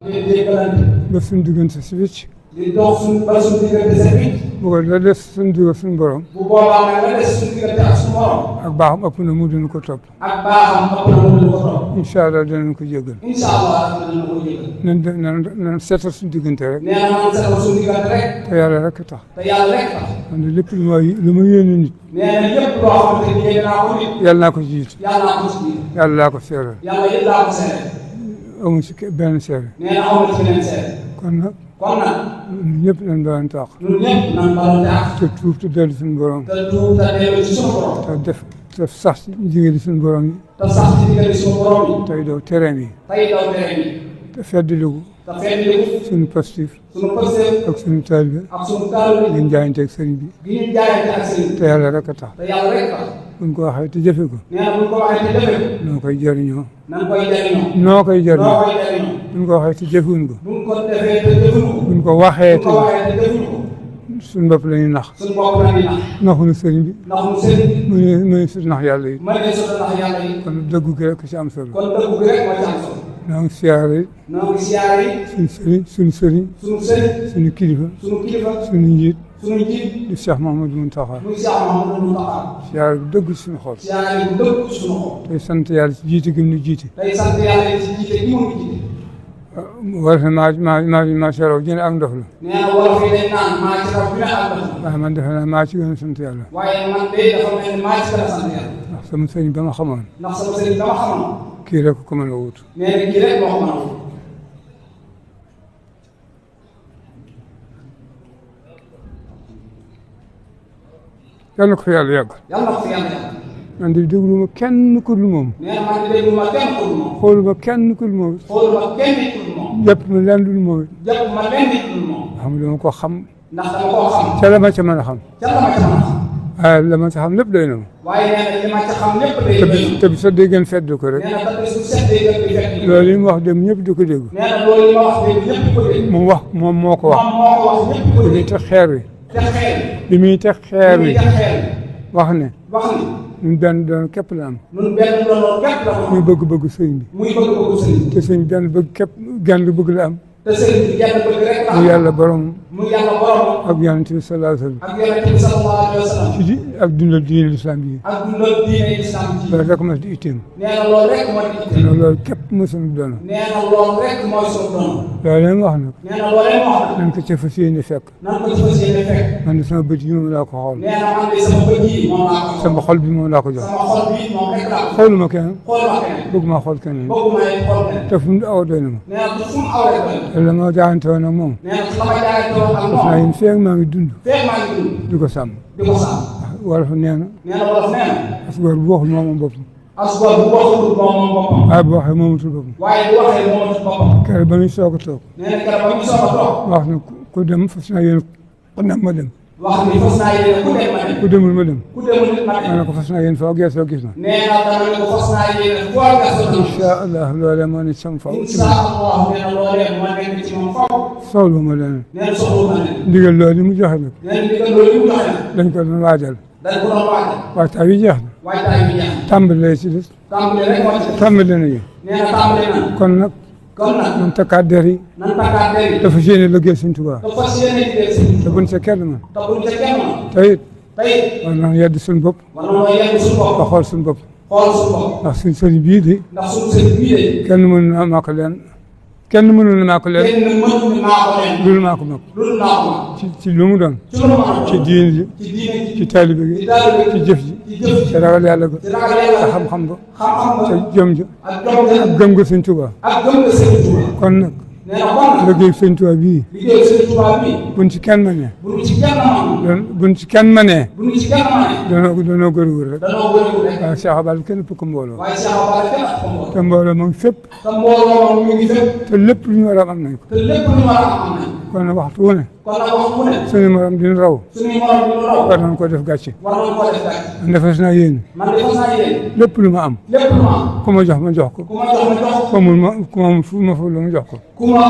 ba suñu diggante si wicc. di dox ba suñu diggante sa wicc. bu ko la des suñu digg suñu borom. bu boobaa nag la des suñu diggante ak suñu borom. ak baaxam ëpp na mu dina ko topp. ak baaxam ëpp na mu dina ko topp. incha allah dinañ ko jégal. incha allah dinañ ko jégal. nan seetal suñu diggante rek. nee na man seetal suñu diggante rek. te yàlla rek tax. te yàlla rek tax. man de lépp lu ma yéene nit. nee na lépp loo xamante ni yéene naa ko nit. yàlla naa ko jiitu. yàlla naa ko ci jiitu. yàlla laa ko seeral. yàlla yëpp laa ko seeral. amu ci benn seere. nee na amu ci benn seere. kon nag. kon nag. ñun ñëpp nañ doon tax. ñun ñëpp nañ doon tax. te tuub te dellu suñu borom. te tuub te dellu ci suñu borom. te def te sax ci diggante suñu borom yi. te sax ci diggante suñu borom yi. tey daw terrain yi. tey daw terrain yi. te feddaliku. te feddaliku. suñu positif. suñu positif. ak suñu taalibe. ak suñu taalibe. ngeen jaayante ak sëriñ bi. ngeen jaayante ak sëriñ bi. te yàlla rek a tax. te yàlla rek tax. buñ ko waxee te jëfe ko. nee na buñ ko waxee te jëfe ko. noo koy jëriñoo. nan koy jëriñoo. noo koy jëriñoo. noo koy jëriñoo. buñ ko waxee te jëfewuñ ko. buñ ko defee te jëfuñu ko. buñ ko waxee te jëfuñu ko. suñu bopp la ñuy nax. suñu bopp la ñuy nax. naxuñu sëriñ bi. naxuñu sëriñ bi. mënuñu su nax yàlla yi. mënuñu su nax yàlla yi. kon dëggu gi rek ci am solo. kon dëggu gi rek moo ci am solo. noo ngi siyaare yi. noo ngi siyaare yi. suñu sëriñ suñu sëriñ. suñu sëriñ. suñu kilifa. suñu kilifa. suñu njiit. suñu njiit. di Cheikh Mouhamadou Mountakha. muy Cheikh Mouhamadou Mountakha. siyaare bu dëgg suñu xol. siyaare bu dëgg suñu xol. tey sant yàlla ci jiite gi ñu jiite. tey sant yàlla ci jiite gi mu jiite. war na maa ci raw jëne ak ndox la. nee na wolof yi dañ naan maa ci raw jëne ak ndox la. waaye man defe naa maa ci gën a sant yàlla. waaye man de dafa mel ni maa ci gën a sant yàlla. ndax sama sëriñ ba ma xamoon. ndax sama sëriñ ba ma xamoon. kii rek ko mën a wut. nee na kii rek moo ko mën a wut. yal na ko fi yàlla yàgg. yal na ko fi yàlla yàgg. man de déglu ma kenn ku dul moom. nee na man de déglu ma kenn ku dul moom. xoolu ma kenn ku dul moom. xoolu ma kenn ku dul moom. jàpp ma lenn dul moom. jàpp ma lenn ku dul moom. xam dama ko xam. ndax dama koo xam. ca la ma ca mën a xam. ca la ma ca mën a xam. waaye la ma ca xam lépp doy na ma. waaye nee na li ma ca xam lépp day doy na. te bi sa dégg fedd ko rek. nee na ba su seddee gën di fekk. loolu yi mu wax dem ñëpp di ko dégg. nee na loolu yi ma wax dégg ñëpp di ko dégg. mu wax moom moo ko wax. moom moo ko wax ñëpp di ko bi muy dégg. teg xeer wi. teg xeer. bi muy teg xeer wi. bi muy teg xeer. wax ne. wax ni. ñun benn doon képp la am. ñun benn doon képp la am. muy bëgg-bëgg sëñ bi. muy bëgg-bëgg sëñ bi. te sëñ benn bëgg képp genn bëgg la am. te sëñ bi genn bëgg rek la am. mu yàlla borom. mu yàlla borom. ak yonent bi sallallahu alayhi wa sallam. ak yonent bi sallallahu alayhi wa sallam. ci ak dundal diine lislaam bi. ak dundal diine lislaam ji. loolu rek ma di itteem. nee na loolu rek moo di itteem. loolu képp moo sunu doon. nee na loolu rek mooy sunu doon. loolu leen wax nag. nee na loolu leen wax nag. nañ ko ca fas yéene fekk. nan ko ci fas yéene fekk. man de sama bët yi moom laa ko xool. nee na man de sama bët yi moom laa ko xool. sama xol bi moom laa ko jox. sama xol bi moom rek laa ko. xooluma kenn. xooluma kenn. bëgg maa xool kenn. bëgguma xool kenn. te fu mu aw doy na ma. nee na fu mu aw rek doy na. te la ma jaayante woon ak moom. nee na su ma jaayante woon ak def naa moom. yéen feeg maa ngi dund. feeg maa ngi dund. di ko sàmm. di ko sàmm. wala fa nee na. nee na wolof nee na. as góor bu waxul moomam boppam. as góor bu waxul moomam boppam. waaye bu waxee moomatul boppam. waaye bu waxee moomatul boppam. keroog ba muy soog a toog. nee na keroog ba muy soog a toog. wax na ku dem fas naa yéen ma dem. wax ni fas naa yéene ku dem ma dem. ku demul ma dem. ku demul nit ma ma dem. ne ko fas naa yéen foo geesoo gis na. nee na dama ne ko fas naa yéene foo gasoo. incha allah loolee moo ne sam faw. incha allah nee na loolee moo nekk ci moom faw. soxla ma leneen. nee na soxla ma leen. ndigal loolu mu joxe nag. nee na ndigal loolu mu joxe nag. dañ ko doon waajal. dañ ko doon waajal. waxtaan wi jeex na. waajtaay bi jeex na. tàmbalee ci des. tàmbale rek moo ci des. tàmbale nañu. nee na tàmbale na. kon nag. kon nag. man takkaat der yi. nan takkaat der yi. dafa séenee liggéey Sëñ Tuubaa. dafa fas yéene liggéey si. te buñ sa kenn man. te buñ ca kenn man. te it. tey. war nañu yedd suñu bopp. war nañoo yegg suñu bopp. ba xool suñu bopp. xool suñu bopp. ndax suñu sëriñ bii de. ndax suñu sëriñ bii de. kenn mënu na maa ko leen. kenn mënu na maa ko leen. kenn mënu maa ko leen. loolu maa ko mag. loolu maa ko mag. ci lu mu doon. ci lu mu doon. ci diine ji. ci diine ji. ci taalibe gi. ci taalibe gi. ci jëf ji. ci jëf ji. ci ragal yàlla ga. ci ragal yàlla ci ga. xam-xam ba. xam-xam ba. ci jëm ja. ak jom ja. ak gëm ga Sëñ Tuubaa. ak gëm nga Sëriñ Tuubaa. kon nag. nee na kon nag. liggéey Sëñ Tuubaa bii. liggéey Sëriñ Tuubaa bii. buñ ci kenn mënee. buñ ci kenn man. buñ ci kenn mënee. buñ ci kenn man. danoo gërëwul rek. danoo wëriwul rek. waaye Cheikh Abal kenn ëpp ko mbooloo. waaye Cheikh Abal kenn ëpp ko mbooloo. te mbooloo moom fépp. te mbooloo moom ñu ngi fépp. te lépp lu ñu war a am nañ ko. te lépp lu ñu war a am nañ ko. kon nag waxtu wu ne. kon nag waxtu wu ne. suñu morom dina raw. suñuy morom dina raw. war nañ ko def gàcce. war nañ ko def gàcce. man defas naa yéen. man de fas naa yéene. lépp lu ma am. lépp lu ma am. ku ma jox ma jox ko. ku ma jox ma jox ko. ku ma fu ma fu lu ma jox ko. ku ma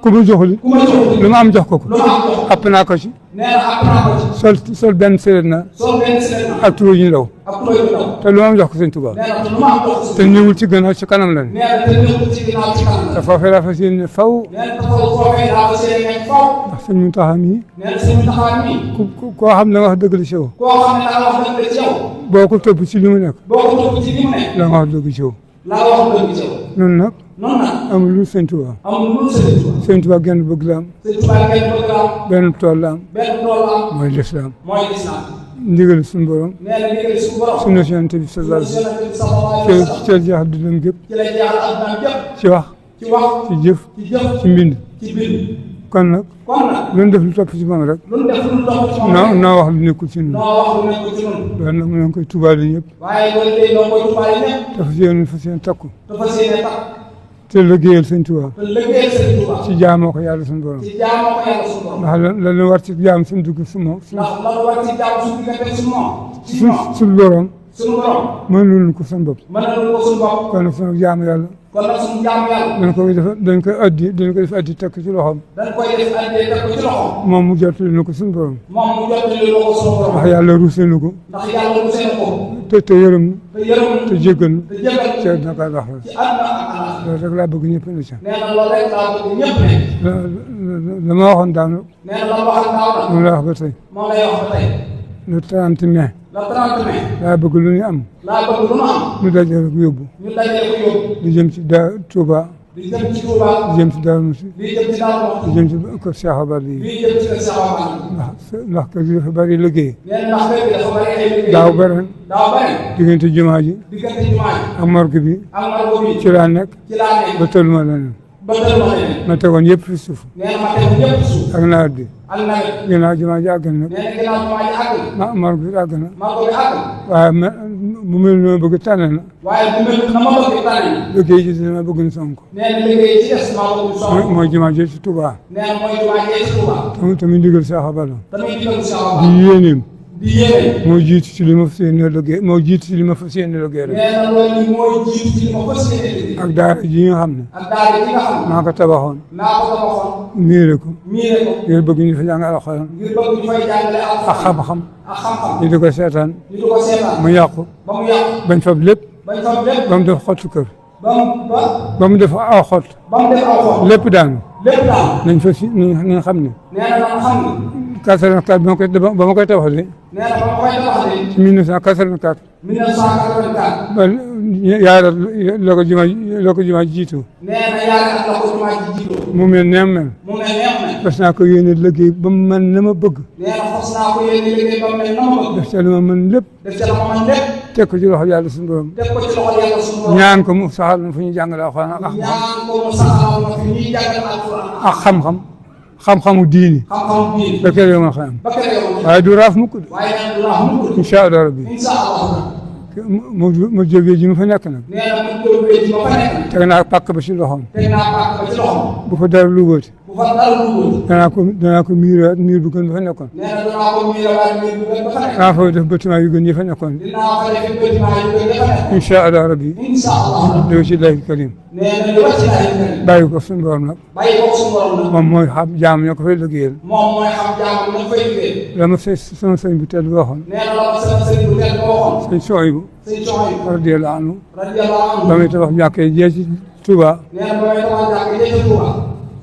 ku ma joxul. ku ma jox lu ma am jox ko ko. lu ma am jox ko. xapp naa ko ci. nee na apprendre ko ci. sol benn séeréer na. sol benn séeréer na. ak turóo ñu ndaw. ak turóo ñu ndaw. te lu ma am jox ko sëñ Tuubaa. nee na te lu ma am jox ko sëñ Tuubaa. te ñëwul ci gannaaw ci kanam la ne. nee na te ñëwul ci gannaaw ci kanam la. te foofee laa fas yéene faw. nee na te foofee laa fas yéene faw. ndax sëñ Muntaxa mii. nee na sëñ Muntaxa mii. koo xam ne nga wax dëgg la ci yow. koo xam ne da nga wax dëgg la ci yow. boo ko topp ci li mu nekk. boo ko topp ci li mu nekk. la nga wax dëgg ci yow. la nga wax dëgg ci yow. noonu nag. noonu nag. amul lu sëñ Tuubaa. amul lu sëñ Tuubaa. sëñ Tuubaa genn bëgg la am. sëñ Tuubaa genn bëgg la am. benn tool la am. benn tool la am. mooy lislaam. mooy lislaam. ndigal suñu borom. nee na ndigal suñu borom. sunna si Yonent bi sallallahu alayhi wa sallam. ci la jeexal dundam gépp. ci la jeexal addunaam gépp. ci wax. ci wax. ci jëf. ci jëf. ci mbind. ci bind. kon nag. kon nag. lu ñu def lu topp ci moom rek. lu ñu def lu topp ci moom. noo wax lu nekkul ci ñun. noo wax lu nekkul ci ñun. loolu nag mu ngi koy tubaale ñëpp. waaye loolu léegi noo koy tubaale ñëpp. dafa fas yéene takku. dafa yéene takku. te liggéeyal sëñ Tuubaa. te liggéeyal sëñ Tuubaa. ci jaamoo ko yàlla suñu borom. ci jaamoo ko yàlla suñu borom. ndax la war ci jaam suñu dugg su moom. ndax la war ci jaam suñu diggante suñu moom. ci moom suñu borom. suñu borom. mënul ko suñu bopp. mënul ko suñu bopp. kon nag suñu jaamu yàlla. kon nag suñu jaamu yàlla. dañ koy def addi teg ko ci loxoom. dañ koy def addi teg ko ci loxoom. moom mu jottali na ko suñu borom. moom mu jottali na ko suñu borom. ndax yàlla ruusee na ko. ndax yàlla ruusee na ko. te yërëm na. te yërëm na. te jéggal na. te jéggal na. ci àdduna ak àllaaxira. ci àdduna ak àllaaxira. loolu rek laa bëgg ñëpp ne ca. nee na loolu rek laa bëgg ñëpp ne. la ma waxoon daaw nag. nee na la ma waxoon daaw nag. moom laa wax ba tey. moom lay wax ba tey. le 30 mai. le 30 mai. laa bëgg lu ñu am. laa bëgg lu ñu am. ñu dajale ko yóbbu. ñu dajale ko yóbbu. di jëm ci Touba. di jëm ci Touba. di jëm ci Darou Mousty. di jëm ci Darou Mousty. di jëm ci kër Cheikh Abal yi. di jëm ci kër Cheikh Abal. ndax kër gi dafa bari liggéey. nee na ndax kër gi dafa bari ay liggéey. daaw bari. daaw bari. diggante jumaa ji. diggante jumaa ji. ak morgue bi. ak morgue bi. ci laa nekk. ci laa nekk. ba tël ma leneen. ba tël ma leneen. ma tegoon yëpp fi suuf. nee na ma tegoon yëpp fi suuf. ak nawet bi. ak nawet. ginnaaw jumaa ji àgg na nag. nee na ginnaaw jumaa ji àgg na. morgue bi àgg na. morgue bi àgg na. waaye mu mel ni ma bëgg tànn na. waaye bu mel na ma bëgg tànn. liggéey ji dina ma bëgg ñu sonk. nee na liggéey ci des ma bëgg sonk. mooy jumaa ji ci Touba. nee na mooy jumaa ji ci Touba. tamit ndigal Cheikh Abal. tamit ndigal Cheikh Abal. di yéeneem. di yéene. moo jiitu ci li ma fas yéene liggéey moo jiitu ci li ma fas yéene liggéey rek. nee na loolu mooy jiitu ci li ma fas yéene liggéey. ak daara ji nga xam ne. ak daara ji nga xam ne. maa ko tabaxoon. maa ko tabaxoon. miire ko. miire ko. ngir bëgg ñu fa jàng alxuraan. ngir bëgg ñu fay jàngale alxuraan. ak xam-xam. ak xam-xam. ñu di ko seetaan. ñu di ko seetaan. mu yàqu. ba mu yàqu. bañ fab lépp. bañ fab lépp. ba mu def xottu kër. ba mu def aw xott. ba mu def aw xott. lépp daanu. lépp daanu. nañ fa si nañ xam ne. nee na nga xam ne. 84 ba ma koy tabax de. nee na ba ma koy tabax de. ci 1984. 1984. ba yaara la ko jumaa jiitu. nee na yaara la ko jumaa ji jiitu. mu mel neem mel. mu mel neem mel. fas naa ko yéene liggéey ba mu mel na ma bëgg. nee na fas naa ko yéene liggéey ba mu mel na ma bëgg. def ca li ma mën lépp. def ca la ma mën lépp. teg ko ci loxo yàlla suñu borom. teg ko ci loxo yàlla suñu borom. ñaan ko mu saxal na fu ñuy jàngale alxuraan ak xam-xam. ñaan ko mu saxal na fu ñuy jàngale alxuraan ak xam-xam. xam-xamu diini. xam-xamu diini. ba kër yoo ma xam. ba kër yoo ma waaye du raaf mukk de. waaye nag du raaf mukk de. incha allah rabbi. incha allah. mu jógee ji mu fa nekk nag. nee na mu jógee ji ma fa nekk. teg naa pàkk ba ci loxoom. teg naa pàkk ba ci loxoom. bu fa dara lugooti. bu fa dara lugooti. danaa ko miiraat miir bu gën ba fa nekkoon. nee na danaa ko miiraat miir bu gën ba fa nekkoon. danaa fa def bâtiment yu gën yi fa nekkoon. dinaa fa def bâtiment yu gën ya fa nekkoon. incha allah rabbi. incha allah. dégg ci lahi karim. nee na li wàcc lahi karim. bàyyi ko suñu borom nag. bàyyi ko suñu borom nag. moom mooy xam jaam ñoo ko fay liggéeyal. moom mooy xam jaam ñoo ko fay liggéeyal. la ma sama sëñ bu tedd waxoon. nee na la ma sama sëñ bu tedd waxoon. sëñ Soyibu. sëñ Soyibu. radiyallahu anhu. radiyallahu anhu. ba muy tabax jàkkee jee ci Touba. nee na ba muy tabax jàkkee jee ci Touba.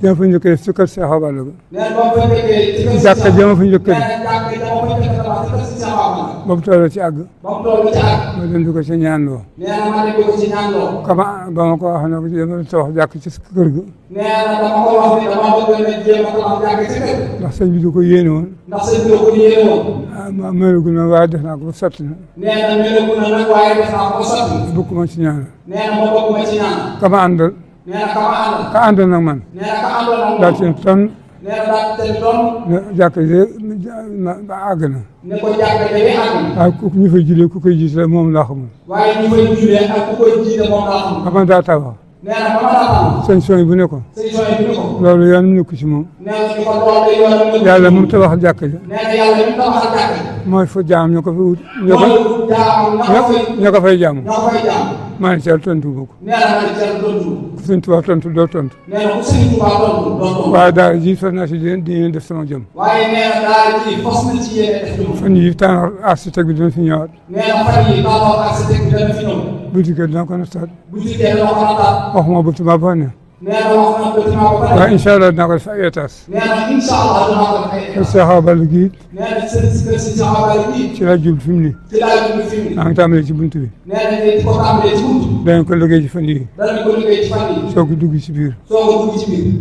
jaa fa njëkkee ci kër Cheikh Abal la. nee na ba mu fa njëkkee ci kër jàkka jama fa njëkkee. nee na jàkka jama fa njëkkee tabax ci kër Cheikh Abal. ba mu toll ci àgg. ba mu toll ci àgg. ma dem di ko ci ñaan loo. nee na ma dem di ko ci ñaan loo. ba ma ko wax ne ko dama tabax jàkk ci kër ga. nee na dama ko wax ni dama bëgg na jéem a tabax jàkk ci kër. ndax sëñ bi du ko yéene woon. ndax sëñ bi du ko yéene woon. ah melagu na waaye def naa ko ba sotti na. nee na melagu na nag waaye def naa ko ba sotti. bokk ma ci ñaan. nee na ma bokk ma ci ñaan. kama àndal. nee na kama àndal. ka àndal nag man. nee na ka àndal nag moom. daal ci ton. nee na daal ci ton. ne jàkk ji àgg na. ne ko jàkk ji àgg na. waaye ku ñu fay jullee ku koy jiite moom laa xamul. waaye ñu fay jullee ak ku koy jiite moom laa xamul. xam nga daa tabax. nee na ba ma daa tabax. sëñ Soy bu ne ko. sëñ Soy bu ne ko. loolu yoon mu nekk ci moom. nee na ñu ko loolu yoon. yàlla mu tabaxal jàkk ja. nee na yàlla mu tabaxal jàkk ja. mooy fa jaam ñoo ko fi wut. ñoo ko fay ñoo ko fay jaamu. ñoo ko fay jaam. maa ngi ceel tontu bu ko. nee na ma ne ceel tontu. ku Sëñ Tuubaa tontu doo tontu. nee na ku Sëñ Tuubaa tontu doo tontu. waaye daal ji fas naa si di def sama jëm. waaye nee na daal ji fas na ci yéene def jëm. fan yii tànn architecte bi dina fi ñëwaat. nee na fan yii tànn architecte bi dana fi ñëw. bu dikkee dina ko nattaat. bu dikkee dina ko nattaat. waxuma bâtiment ba ne. nee na wax na bâtiment ba pare. waaye incha allah dinaa ko def ay étage. nee na incha allah dinaa ko def ay étage. Cheikh Awa Balla gii. nee na si Cheikh Awa Balla gii. ci laa jublu fi mu ne. ci laa jublu fi mu ne. maa ngi tàmbalee ci buntu bi. nee na di ko tàmbalee ci buntu. danañ ko liggéey ci fan yii. danañ ko liggéey ci fan yii. soog a dugg ci biir. soog a dugg ci biir.